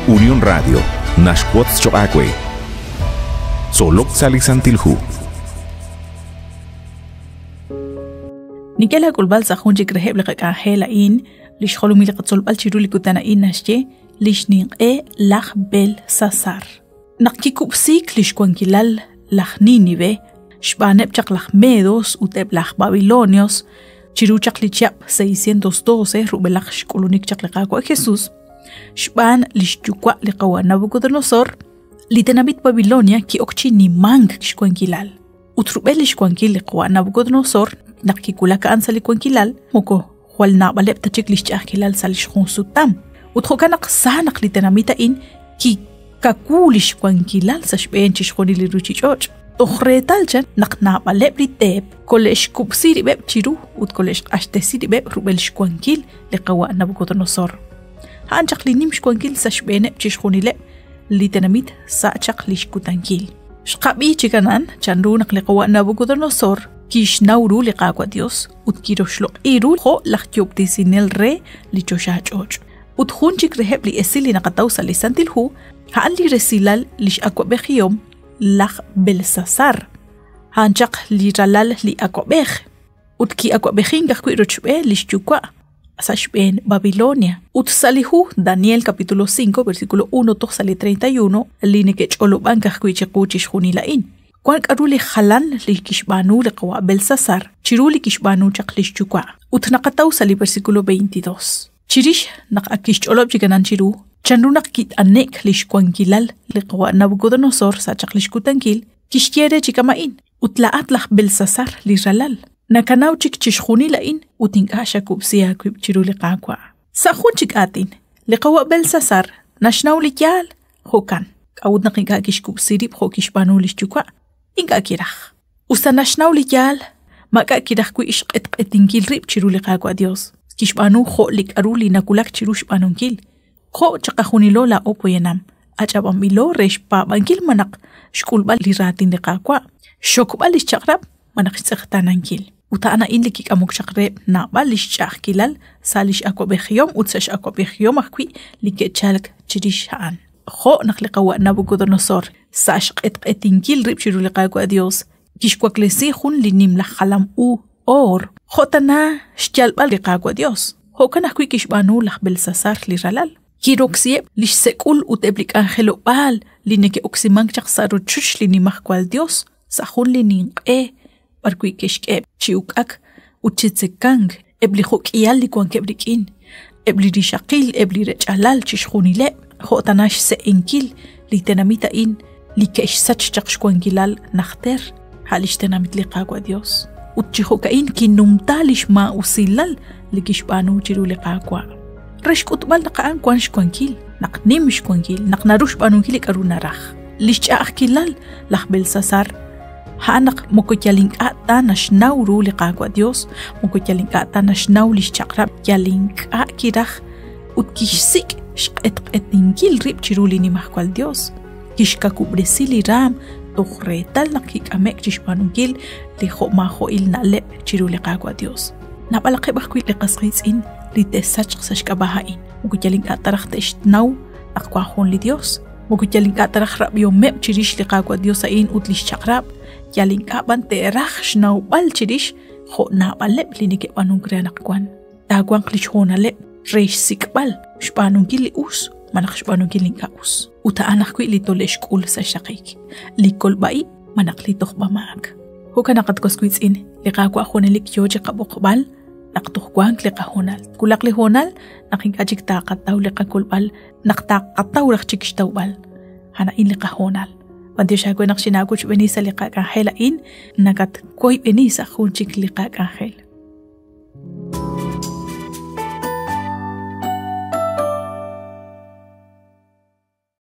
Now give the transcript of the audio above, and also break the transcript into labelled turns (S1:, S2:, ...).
S1: Unión Radio naxwotz choq' aawe. Tzolok sa' li Santil Hu.
S2: Nink'e laak'ulb'al sa' jun chik reheb' li qak'anjel a'in, li xjolomil li qatzolb'al chiru li kutan a'in naxye li xninq'e laj Belsasar. Naq kikub'siik li xwankilal laj Nínive xb'aaneb' chaq laj Medos ut eb' laj Babilonios chiru chaq li chihab' 612 rub'elaj xk'ulunik chaq li Qaawa' Jesus, xb'aan li xyuwa' li qawa' Nabucodonosor, li tenamit Babilonia ki'ok chi nimank xwankilal. Ut rub'el li xwankil li qawa' Nabucodonosor naq kiwulak a'an sa' li wankilal, moko jwal naab'aleb' ta chik li xch'a'ajkilal sa' li xjunsutam. Ut jo'kan naq sa naq li tenamit a'in kikawu li xwankilal sa' xb'een chixjunil li ruuchich'och'. Toj reetal chan naq naab'aleb' li teep kole'xkub'si rib'eb' chiru ut kole'xq'axtesi rib'eb' rub'el xwankil li qawa' Nabucodonosor. A'an chaq li nim xwankil sa' xb'eeneb' chixjunileb' li tenamit sa' chaq li xkutankil. Xqab'i chik anan chanru naq li qawa' Nabucodonosor kixnaw ru li Qaawa' Dios ut kiroxloq'i ru jo' laj Yoob'tesinel re li choxach'och'. Ut jun chik reheb' li esil li naqataw sa' li Santil Hu, a'an li resilal li x'awab'ejihom laj Belsasar. A'an chaq li ralal li awab'ej ut ki'awab'ejink ajwi' rochb'een li xyuwa' sa' xb'een Babilonia. Ut sa' li hu Daniel capítulo 5 versículo 1 toj sa' li 31 li neke'ch'olob'ank ajwi' chiqu chixjunil a'in. Wank k'aru li jalan li kixb'aanu li qawa' Belsasar chiru li kixb'aanu chaq li xyuwa'. Ut naqataw sa' li versículo 22. Chirix naq ak kixch'olob' chik anan chiru chanru naq kit'ane'k li xwankilal li qawa' Nabucodonosor sa' chaq li xkutankil, kixye re chi kama'in, Ut laa'at laj Belsasar li ralal, nakanaw chik chixjunil a'in ut ink'a' xakub'si aawib' chiru li Qaawa'. Sa' jun chik aatin, li qawa' Belsasar naxnaw li yaal Jo'kan, k'a'ut naq ink'a' kixkub'si rib' jo' kixb'aanu li xyuwa'? Ink'a' kiraj. Usta naxnaw li yaal, maak'a' kiraj wi' xq'etq'etinkil rib' chiru li Qaawa' Dios. Kixb'aanu jo' li k'aru li nawulak chiru xb'aanunkil. Jo' chiqajunilo laa'o poyanam, ach'ab'anb'ilo re xpaab'ankil malaj xk'ulb'al li raatin li Qaawa', xxokb'al li xchaq'rab' malaj xtz'eqtaanankil. Ut a'an a'in li kik'amok chaq reheb' naab'al li xch'a'ajkilal sa' li x'awab'ejihom ut sa' x'awab'ejihom ajwi' li ke'chalk chirix a'an. Jo' naq li qawa' Nabucodonosor sa' xq'etq'etinkil rib' chiru li Qaawa' Dios kixwaklesi jun li nimla jalam u oor, jo' tana xyalb'al li Qaawa' Dios. Jo'kan ajwi' kixb'aanu laj Belsasar li ralal. Kiroksiheb' li xsek'ul ut eb' li k'anjelob'aal li neke'oksimank chaq sa' rochoch li Nimajwal Dios sa' jun li ninq'e b'arwi' ke'xk'e chi uk'ak ut chi tzekank eb' li jo'k'ihal li wankeb' rik'in, eb' li rixaqil, eb' li rech'alal, chixjunileb', jo' tana xse'enkil li tenamit a'in li ke'xsach chaq xwankilal najter, a' li xtenamit li Qaawa' Dios. Ut chi jo'ka'in kinumta li xmaa'usilal li kixb'aanu chiru li Qaawa'. Re xk'utb'al naq a'an wank xwankil, naq nim xwankil, naq naru xb'aanunkil li k'aru naraj. Li xch'a'ajkilal laj Belsasar a'an naq moko yal ink'a' ta naxnaw ru li Qaawa' Dios, moko yal ink'a' ta naxnaw li xchaq'rab', yal ink'a' kiraj ut kixsik' xq'etq'etinkil rib' chiru li Nimajwal Dios. Kixkawub'resi li raam toj reetal naq kik'ame'k chi xb'aanunkil li jo'maajo'il na'leb' chiru li Qaawa' Dios. Naab'alaqeb' ajwi' li qas qiitz'in li te'sachq sa' xk'ab'a' a'in, moko yal ink'a' ta raj te'xnaw naq wank jun li Dios, Moko yal ink'a' ta raj rab'ihomeb' chirix li Qaawa' Dios a'in ut lix chaq'rab', yal ink'a' b'an te'raj xnawb'al chirix jo' naab'aleb' li neke'b'aanunk re anaqwan. Taawanq lix hoonaleb' re xsik'b'al xb'aanunkil li us malaj xb'aanunkil li ink'a' us. Ut a'an ajwi' li tole'xk'ul sa' xraqik, li kolb'a-ib' malaj li tojb'a-maak. Jo'kan naq, at was wiitz'in, li Qaawa' junelik yoo chiqab'oqb'al naq toj wank li qahoonal. Twulaq li hoonal naq ink'a' chik taqataw li qakolb'al naq taqataw raj chik xtawb'al. A'an a'in li qahoonal. B'antiox aawe naq xinaawochb'eeni sa' li qak'anjel a'in, nakatwoyb'eni sa' jun chik li qak'anjel.